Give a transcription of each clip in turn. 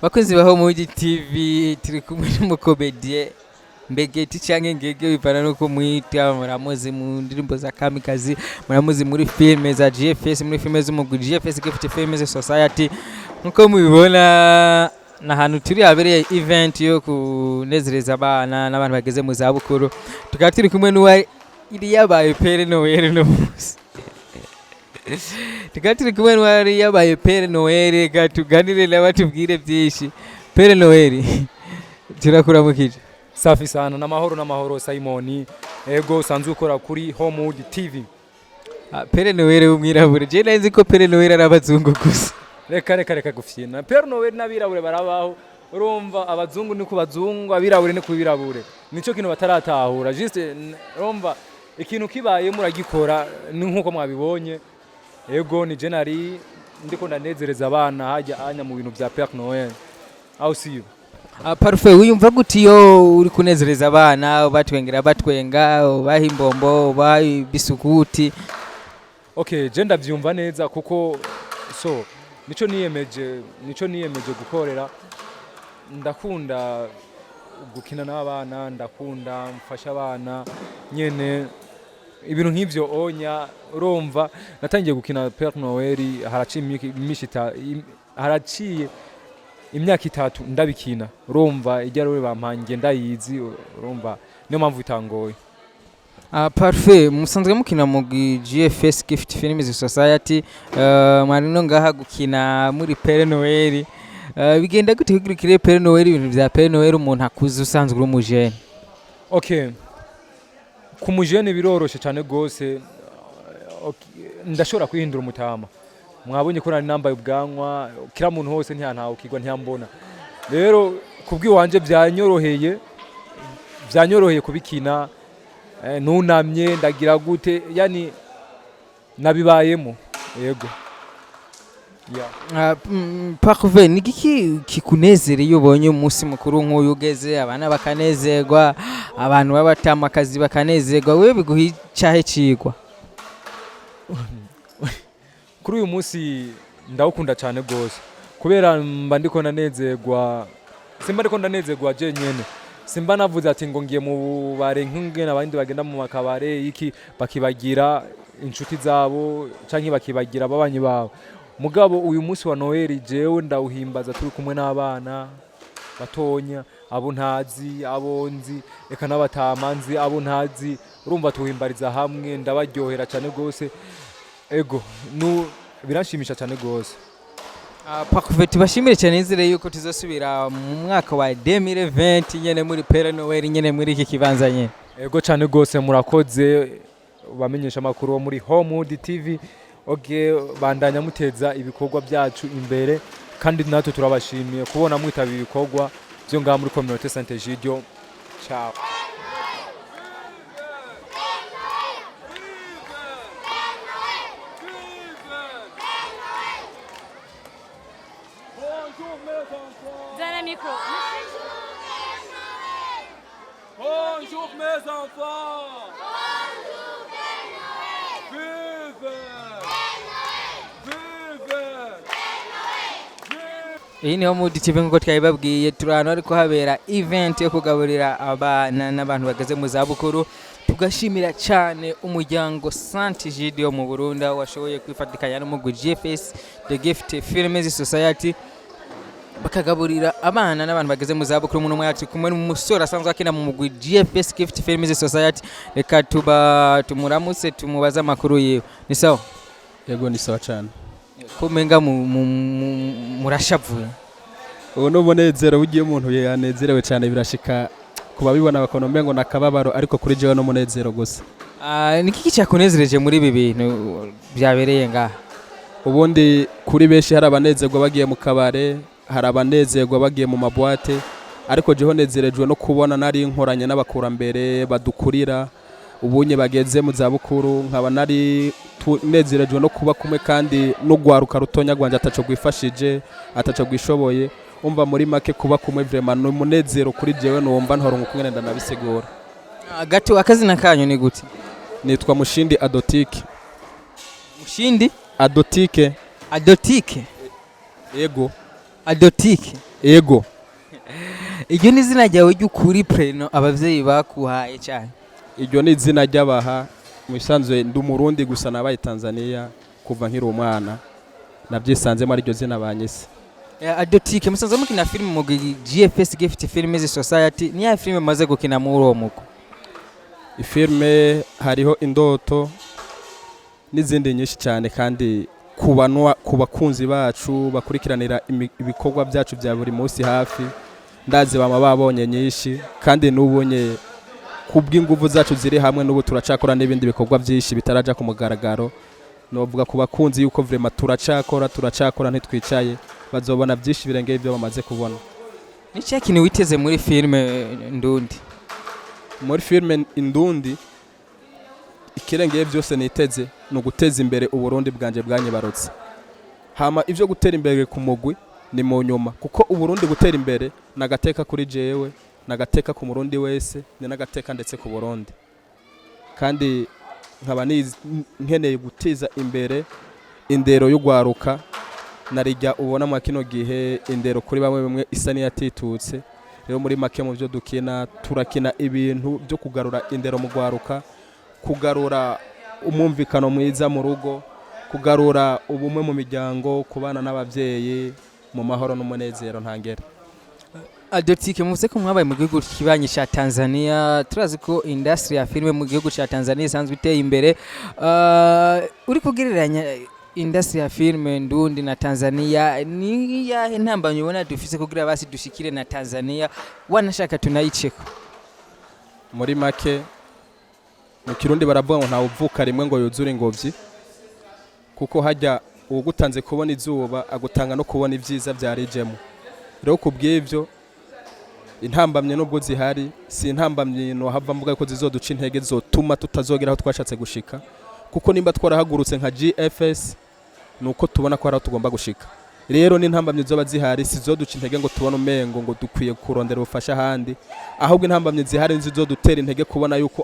Bakunzi baho muri TV, turi kumwe n'umukomediye Mbegeti canke Ngege, bivana nuko mwita. Muramuzi mu ndirimbo za Kamikazi, muramuzi muri filime za GFS, muri filime z'umugwi GFS Gift Films Society. Nkuko mubibona, ni ahantu turi habereye event yo kunezereza abana n'abantu bageze mu zabukuru. Tukaba turi kumwe n'uwa iri yabaye Père Noël no munsi, tukaba turi kumwe n'uwari yabaye Père Noël. Reka tuganire nawe tubwire byinshi. Père Noël, turakuramukije. Safi sana, n'amahoro n'amahoro, Simoni. Ego, usanzwe ukora kuri Homewood TV. Ah, Père Noël w'umwirabure! Je nari nzi ko Père Noël ari abazungu gusa. Reka reka reka gufyina. Père Noël n'abirabure barabaho. Urumva, abazungu ni ku bazungu, abirabure ni ku birabure. Nico kintu bataratahura. Juste urumva, ikintu kibaye muragikora, ni nkuko mwabibonye. Ego, ni je nari ndiko ndanezereza abana hajya anya mu bintu vya Père Noël. Aho siyo? Ah, parfait. Wiyumva gute iyo uri kunezereza abana, batwengera, batwenga, ubaha imbombo, ubaha ibisukuti? Okay, je ndavyumva neza kuko so nico niyemeje gukorera. Ndakunda gukina n'abana, ndakunda mfasha abana nyene, ibintu nk'ivyo onya. Urumva, natangiye gukina Père Noël haraciye haraciye imyaka 3 ndabikina. Urumva, ijya rero bampangiye ndayizi. Urumva, niyo mpamvu bitangoye. Ah, parfait. Musanzwe mukina mu GFS Gift Films Society, mwari no ngaha gukina muri Père Noël. Bigenda gute kugira ukire Père Noël, ibintu vya Père Noël, umuntu akuze, usanzwe uri umujene? Okay, ku mujene biroroshe cyane gose. Okay, ndashobora kwihindura umutama. Mwabonye ko nari nambaye ubwanwa, kira muntu hose ntiyantahukirwa, ntiyambona. Rero kubw'iwanje byanyoroheye kubikina. Nunamye ndagira gute, yani nabibayemo. Yego, yeah. Ah, parfait. Ni igiki kikunezera iyo ubonye umunsi mukuru nk'uyu ugeze, abana bakanezerwa, abantu b'abatamakazi bakanezerwa? Wewe biguha icahe cigwa? Kuri uyu munsi ndawukunda cyane rwose kubera mba ndiko ndanezerwa. Simba ndiko ndanezerwa je nyene, simba navuze ati ngo ngiye mu bubare nk'ingene abandi bagenda mu makabare iki, bakibagira inshuti zabo canke bakibagira ababanyi babo. Mugabo uyu munsi wa Noel jewe ndawuhimbaza turi kumwe n'abana batonya, abo ntazi, abo nzi, eka n'abatama nzi, abo ntazi. Urumva, tuhimbariza hamwe, ndabaryohera cyane rwose. Ego, nu biranshimisha cyane rwose. Ah, parfait. Tubashimire cyane. Nizere yuko tuzosubira mu mwaka wa 2020 nyene muri Père Noël nyene, muri iki kibanza nyene. Ego cyane rwose, murakoze bamenyesha amakuru bo muri Homewood TV. Okay, bandanya muteza ibikorwa byacu imbere, kandi natwe turabashimiye kubona mwitaba ibikorwa byo ngaha muri Communauté Saint Egidio. Ciao. Zana micro. Bonjour mes enfants. Vive! Vive! Iyi ni Homewood TV. Nk'uko twabibabwiye, turi ahantu hariko habera event yo kugaburira abana n'abantu bageze mu zabukuru. Tugashimira cyane umuryango Saint Egide wo mu Burundi, aho washoboye kwifatikanya n'umugwi GFS The Gift Films Society, bakagaburira abana n'abantu bageze mu zabukuru. Umuntu umwe yacu kumwe n'umusore asanzwe akina mu mugwi GFS Gift Films Society. Reka tuba tumuramutse, tumubaze amakuru yiwe. Ni sawa? Yego, ni sawa cyane. Kumenga murashavuye. Ubu ni umunezero. Bugiye umuntu yanezerewe cyane, birashika ku babibona bakabona umengo ni akababaro, ariko kuri jewe ni umunezero gusa. Ah, ni kiki cyakunezereje muri ibi bintu byabereye ngaha? Ubundi kuri benshi hari abanezerwa bagiye mu kabare, hari abanezerwa bagiye mu mabwate, ariko jeho nezerejwe no kubona nari nkoranye n'abakurambere badukurira, ubunye bageze mu zabukuru, nkaba nari nezerejwe no kuba kumwe kandi n'ugwaruka rutonya rwanje ataco rwifashije, ataco rwishoboye. Umva, muri make kuba kumwe vraiment ni umunezero kuri jewe, numva ntoronka ukungene ndanabisigura. Ah, gato, akazina kanyu ni gute? Nitwa Mushindi Adotike. Mushindi? Adotike. Adotike. Ego. Adotike? Ego. Iryo ni izina ryawe ry'ukuri, prénom abavyeyi bakuhaye cyane? Iryo ni izina ry'abaha. Mu bisanzwe ndi Umurundi, gusa nabaye Tanzania kuva nkiri umwana, nabyisanzemo ariryo zina banyise. Adotike, musanzwe mukina filime mu GFS, Gift Films Society. Ni ya filime mumaze gukina muri uwo mugwi? Ifilme hariho Indoto n'izindi nyinshi cyane, kandi ku bakunzi bacu bakurikiranira ibikorwa byacu bya buri munsi hafi, ndazi bama babonye nyinshi. Kandi n'ubunye kubw'inguvu zacu ziri hamwe, n'ubu turacakora n'ibindi bikorwa byinshi bitaraja ku mugaragaro. Novuga ku bakunzi yuko vraiment turacakora, turacakora, ntitwicaye. Bazobona byinshi birengeye ibyo bamaze kubona. Ni cya kintu witeze muri filime Ndundi? Muri filime Indundi, ikirengeye byose niteze ni uguteza imbere Uburundi bwanje bwanyibarutse. Hama ibyo gutera imbere ku mugwi ni mu nyuma, kuko Uburundi gutera imbere ni agateka kuri jewe, ni agateka ku Murundi wese, ni n'agateka ndetse ku Burundi. Kandi nkaba nkeneye guteza imbere indero y'ugwaruka narijya ubona mwa kino gihe indero kuri bamwe bamwe isa n'iyatitutse. Rero muri make, mu byo dukina, turakina ibintu byo kugarura indero mu gwaruka, kugarura umwumvikano mwiza mu rugo, kugarura ubumwe mu miryango, kubana n'ababyeyi mu mahoro n'umunezero ntangere. Adotike, muvuze ko mwabaye mu gihugu kibanyi ca Tanzania. Turazi ko industry ya filime mu gihugu ca Tanzania isanzwe iteye imbere. Uri kugereranya industry ya filime Ndundi na Tanzania, ni yahe ntambamyi ubona dufise kugira basi dushikire na Tanzania, wanashaka tunayiceko? Muri make, mu Kirundi baravuga ngo ntawe uvuka rimwe ngo yuzure ingobyi, kuko hajya uwugutanze kubona izuba agutanga no kubona ibyiza byarijemo. Rero ku bw'ibyo, intambamye nubwo zihari, si intambamye nohava mvuga ko zizoduca intege zotuma tutazogera aho twashatse gushika, kuko nimba twarahagurutse nka GFS ni uko tubona ko hari aho tugomba gushika. Rero n'intambamye zoba zihari sizoduca intege ngo tubone umengo ngo dukwiye kurondera ubufasha ahandi, ahubwo intambamye zihari zizodutera intege kubona yuko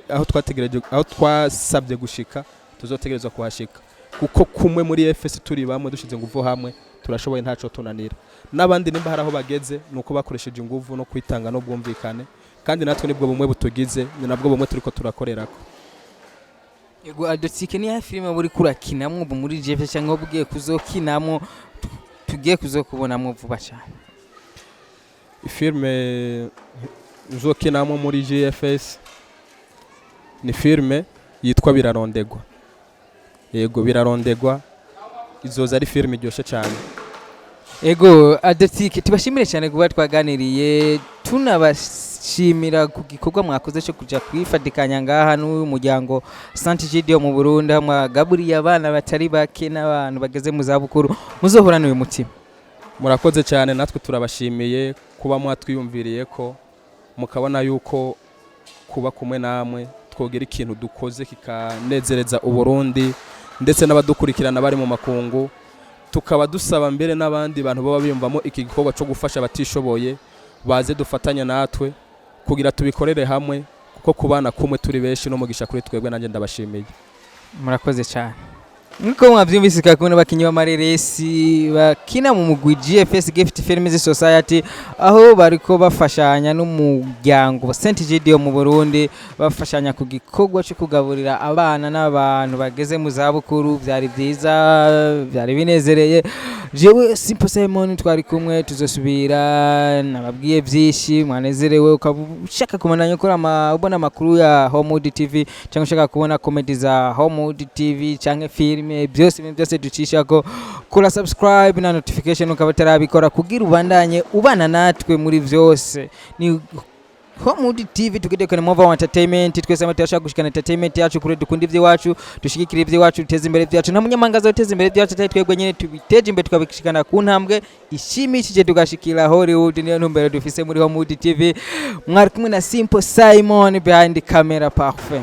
aho twategereje, aho twasabye gushika, tuzotegerezwa kuhashika, kuko kumwe muri FS turi bamwe, dushize ingufu hamwe, turashoboye, ntaco tunanira. N'abandi nimba hari aho bageze ni uko bakoresheje ingufu no kwitanga n'ubwumvikane, kandi natwe nibwo bumwe butugize, ni nabwo bumwe turiko turakorerako. Yego, Adotike, ni ya filime buri kurakinamwo ubu muri GFS cyangwa ugiye kuzokinamwo, tugiye kuzokubonamwo vuba cyane? Filme nzokinamo muri GFS ni filme yitwa Birarondegwa. Yego, Birarondegwa izoza ari filme iryoshe cyane. Ego, Adotike, tubashimire cyane kuba twaganiriye, tunabashimira ku gikorwa mwakoze cyo kuja kwifatikanya ngaha n'uyu muryango Saint Gideon mu Burundi, aho mwagaburiye abana batari bake n'abantu bageze mu zabukuru. Muzohorane uyu mutima. Murakoze cyane, natwe turabashimiye kuba mwatwiyumviriye ko mukabona yuko kuba kumwe namwe twogira ikintu dukoze kikanezereza Uburundi ndetse n'abadukurikirana bari mu makungu. Tukaba dusaba mbere n'abandi bantu baba biyumvamo iki gikorwa cyo gufasha abatishoboye baze dufatanya natwe kugira tubikorere hamwe, kuko kubana kumwe turi benshi n'umugisha kuri twebwe. Nanjye ndabashimiye. Murakoze cyane. Nkuko mwavyumvise, kakubona abakinyi b'amareresi bakina mu mugwi GFS, Gift Films Society, aho bariko bafashanya n'umuryango Saint Gideon mu Burundi, bafashanya ku gikorwa cyo kugaburira abana n'abantu bageze mu zabukuru. Byari byiza, byari binezereye. Jewe Simple Simon twari kumwe, tuzosubira. Nababwiye byinshi mwanezerewe. Ukaba ushaka kumenya ukora ubona amakuru ya Homewood TV, cyangwa ushaka kubona comedy za Homewood TV cyangwa filime, byose, ibintu byose ducishako, kora subscribe na notification ukaba utarabikora, kugira ubandanye ubana natwe muri byose. Ni Homewood TV, tukidekana Mova Entertainment. Twese hamwe turashaka gushikana entertainment yacu kure. Dukunda iby'iwacu, dushigikira iby'iwacu, duteze imbere ibyacu. Nta munyamahanga azoteza imbere ibyacu atari twebwe nyine tubiteje imbere, tukabishikana ku ntambwe ishimishije, tugashikira Hollywood. Niyo ntumbero dufise muri Homewood TV. Mwari kumwe na Simple Simon behind camera. Parfait.